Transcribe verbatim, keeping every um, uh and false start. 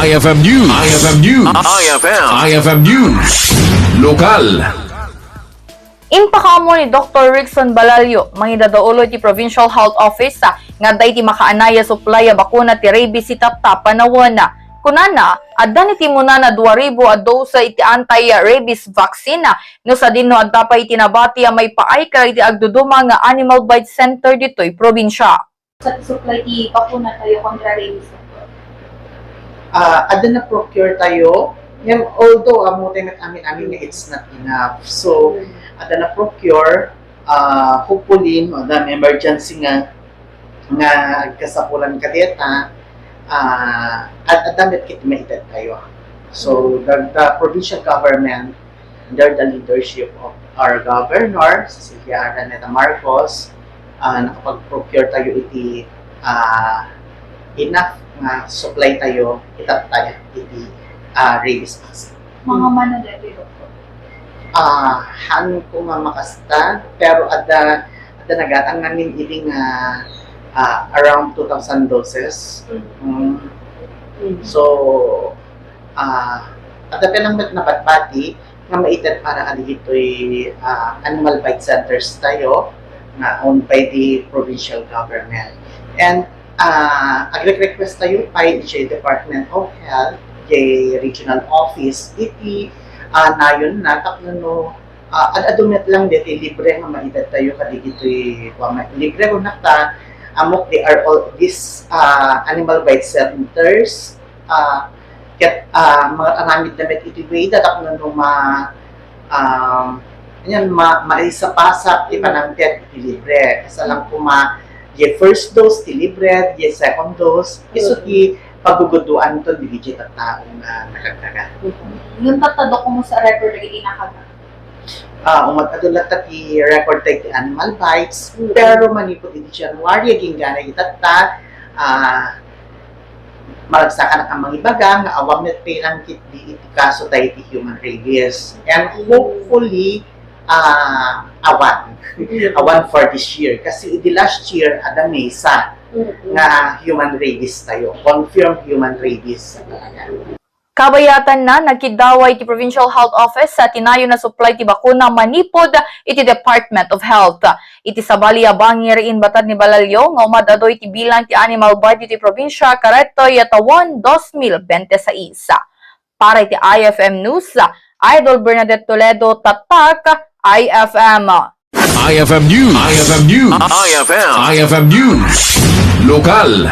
I F M News. I F M News. I F M. I F M News. Lokal. Impakaammo ni Doktor Rickson Balalio, mangidadaulo iti Provincial Health Office, ah, nga adda iti makaanay a supply a bakuna ti rabies itatta a panawen. Kunana, adda ni timunana dua ribu a dose iti anti-rabies vaccine, ah, no sadino adda pay iti nabati a maipaay kadagiti agduduma nga animal bite center ditoy probinsia. Sa supply ti bakuna tayo kontra rabies, Doktor? Ah, adda na procure tayo. Yan, although, amo tayo nag-amin-amin nga it's not enough. So, adda na procure, ah, hopefully, no, adda may emergency nga, nga agkasapulan kadeta, ah, ad-, adda met kit maited tayo. So, the, the provincial government under the leadership of our governor, si Sylvia Araneta Marcos, ah, nakapag-procure tayo iti, ah, enough nga supply tayo itatta iti, ah, rabies vaccine. Mga mano dati, Doktor? Ah, han ko nga makasta, pero adda, adda nagatang ngamin idi nga, ah, around two thousand doses. Mm. Mm. So, ah, adda pa lang met nabati, nga maited para kadagitoy, ah, animal bite centers tayo nga owned by the provincial government. And, ah, agre-request tayo pay iti Department of Health, the regional office, iti, ah, nayon na tapno no, ah, ad-adu met lang deti libre nga maited tayo kadagitoy, kua, ma-, libre ko nakta, amok they are all, these, ah, animal bite centers, ah, ket, ah, mangaramid da met iti way da tapno no ma-, um, yan, ma-, maisapasak ti panangted iti libre. Kasla lang koma, di first dose ti libre, di second dose, isu ti pagguguduanto dagiti tattao nga nakagkaga. Mm. Ngem tatta, Dok, kumusta record dagiti nakaga? Ah, umad-adu latta ti record ti animal bites, mm, pero manipud iti January, agingga itatta, ah, maragsakan a mangibaga nga awan met pay lang ketdi iti kaso tayo iti human rabies. And hopefully, ah, awan. Mm. Awan for this year. Kasi iti last year, adda maysa, mm, nga human rabies tayo. Confirmed human rabies. Kabayatanna, nagkiddaway ti Provincial Health Office a tinayon a supply ti bakuna manipud iti Department of Health. Iti sabali a bangir, imbatad ni Balalio nga umad-adu iti bilang ti animal bite iti probinsia kadaytoy a tawen dos mil bente sais. Para iti I F M News, Idol Bernadette Toledo, Tatak, I F M. I F M News. I F M News. I F M. I F M News. Lokal.